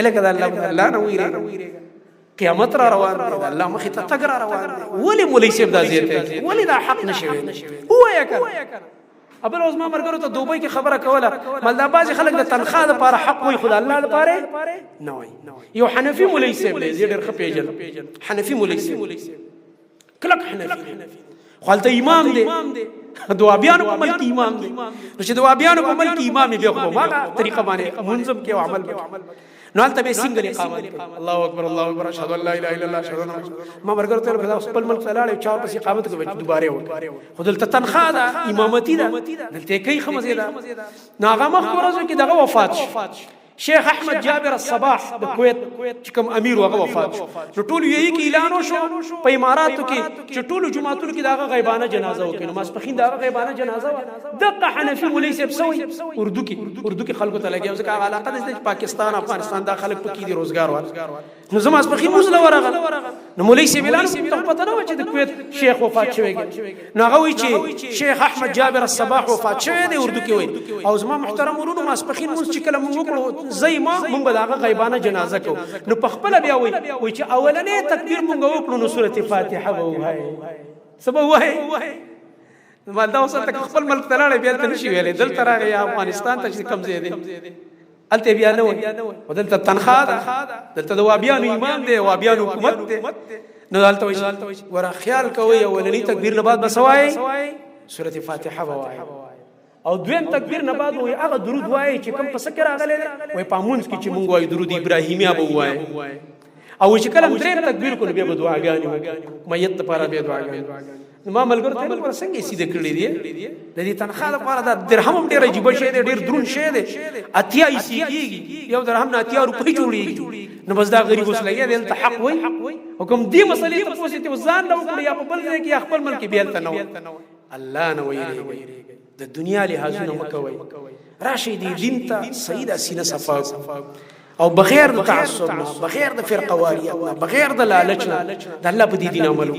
لکه د الله، الله نه ویریږي. قیامت را روان دی، د الله مخې ته تګ را روان دی. ولې مولوي صاحب دا زیاته؟ ولې دا حق نشي ویلی؟ ووایه کنه. ابل اوس ما مرګرو ته دوبۍ کې خبره کوله، مال دا بعضې خلک د تنخواه دپاره حق وایي، خو د الله دپاره نه وایي. یو حنفي مولوي صاحب دی، زه ډېر ښه پېژنم. حنفي مولوي صاحب، کلک حنفي دی، خو هلته امام دی، د وابیانو په ملک کې امام دی. نو چې د وابیانو په ملک کې امام بیا خو ما طریقه باندې منظم کې او عمل وکړي. نو هلته به څنګه اقامت کوي؟ الله اکبر، الله اکبر، اشهد ان لا اله الا الله، اشهد ان ما مرګ ته په خپل ملک ته لاړ، چا پسې اقامت کوي، دوباره وکړي. خو دلته تنخواه ده، امامتي ده، دلته کوي خمزه ده. نو هغه مخ ورځو کې دغه وفات شو، شیخ احمد جابر الصباح د کویت چې کوم امیر، هغه وفات شو. نو ټول یې کې اعلان وشو په اماراتو کې چې ټول جماعتونو کې داغه غیبانه جنازه وکړي. نو ماسپخین داغه غیبانه جنازه وه. دغه حنفي مولوي صاحب سوی اردو کې خلکو ته لګیا، ځکه هغه علاقه ده چې پاکستان، افغانستان دا خلک پکې دي روزګار وال. نو زما ماسپخین موږ له ورغل، نو مولوي صاحب اعلان ته پته نه و چې د کویت شیخ وفات شوی. نو هغه وی چې شیخ احمد جابر الصباح وفات شوی دی، اردو کې وی. او زما محترم ورونو، ماسپخین موږ چې کله موږ وکړو، زې ما مونږ به داغه غیبانه جنازه کو، نو په خپل بیا وی چې اولنې تکبیر مونږ وکړو نو سورته فاتحه به وای. سبا وای مال دا اوس تک خپل ملک ته لاړې، بیا ته نشي ویلې. دلته راغی افغانستان ته چې کم ځای دی، هلته بیا نه وای. ودلته تنخواه ده، دلته د وابیانو امام دی، وابیانو حکومت دی. نو دلته وای ورا خیال کوي، اولنی تکبیر نه بعد بس وای سورته فاتحه وای، او دویم تکبیر نه بعد وای هغه درود وای چې کوم پس کې راغلی دی، وای پامونځ کې چې مونږ وای درود ابراهیمیا به وای. او چې کله دریم تکبیر کو، بیا به دعاګانې وکړي میت لپاره، بیا دعاګانې. نو ما ملګرو ته ور څنګه سیده کړی دی د دې تنخواه لپاره؟ دا درهم هم ډېر عجیب شی دی، ډېر درون شی دی. 80 ایسی کیږي، یو درهم نه 80 روپۍ جوړیږي. نو بس دا غریب اوس لګیا دی، دلته حق وای. حکم دې مسلې ته پوسې ته ځان له وکړي، یا په بل ځای کې یا خپل ملک کې، بیل ته نه. الله نه ویریږي، د دنیا لحاظونه مکوي. راشي دې دین ته، صحیح ده، سینه صفا او بغیر د تعصب نه، بغیر د فرقه واریت نه، بغیر د لالچ نه د الله په دې دین عمل.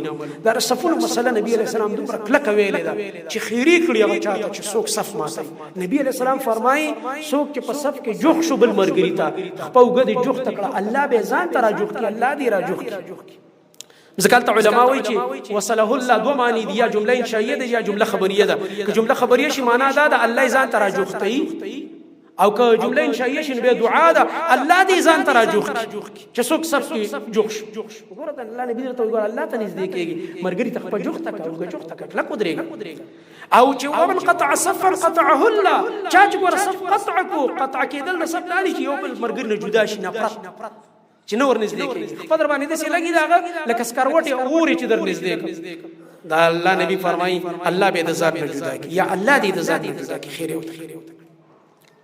دا صفونو مسله نبی علیہ السلام دومره کلکه ویلې ده چې خیری کړی هغه چاته چې څوک صف ماته. نبی علیہ السلام فرمایي، څوک چې په صف کې جوخ شو بل مرګری ته، خپل وګد جوخ تکړه، الله به ځان ته راجوخ کی، الله دې راجوخ کی. ځکه علماء وایي چې وصله الله دوه معنی دي، یا جمله انشائیه ده یا جمله خبریه ده. که جمله خبریه شي، معنا دا ده الله ځان ته راجوختي، او که جمله انشائیه شي، بیا دعا ده، الله دې ځان ته راجوخ کی چې څوک صف کې جوخ شي. وګوره، د الله نبی ته وګوره، الله ته نږدې کېږي. مرګري ته خپل جوخ تک او جوخ تک کلک ودرېږي. او چې ومن قطع صفا قطعه الله، چا چې ګوره صف قطع کو، قطع کېدل د صف دا چې یو بل مرګري نه جدا شي، نفرت چې نور نږدې کېږي، خپل در باندې داسې لګي داغه لکه سکروټي اوري چې در نږدې کړي. دا الله نبی فرمایي، الله به د ذات نه جدا کی، یا الله دې د ذات نه جدا کی. خیر او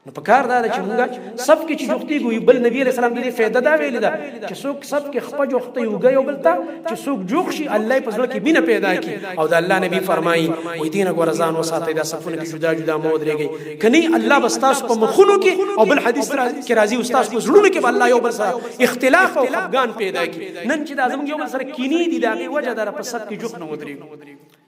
نو په کار دا چې موږ صف کې چې جوختي ګوي. بل نبی علیہ السلام د دې فائدہ دا ویل ده چې څوک صف کې خپل جوختي وګي او بل ته چې څوک جوخ شي، الله په ځل کې مینه پیدا کی. او د الله نبی فرمایي وې دینه ګور ځان وساتي، دا صفونه کې جدا جدا مو درېږي کني الله بس تاسو په مخونو کې، او بل حدیث کې راځي، استاد په زړونو کې به الله یو بل سره اختلاف او خفګان پیدا کی. نن چې دا زموږ یو بل سره کینی دي، دا وجه ده په صف کې جوخ نه ودرېږي.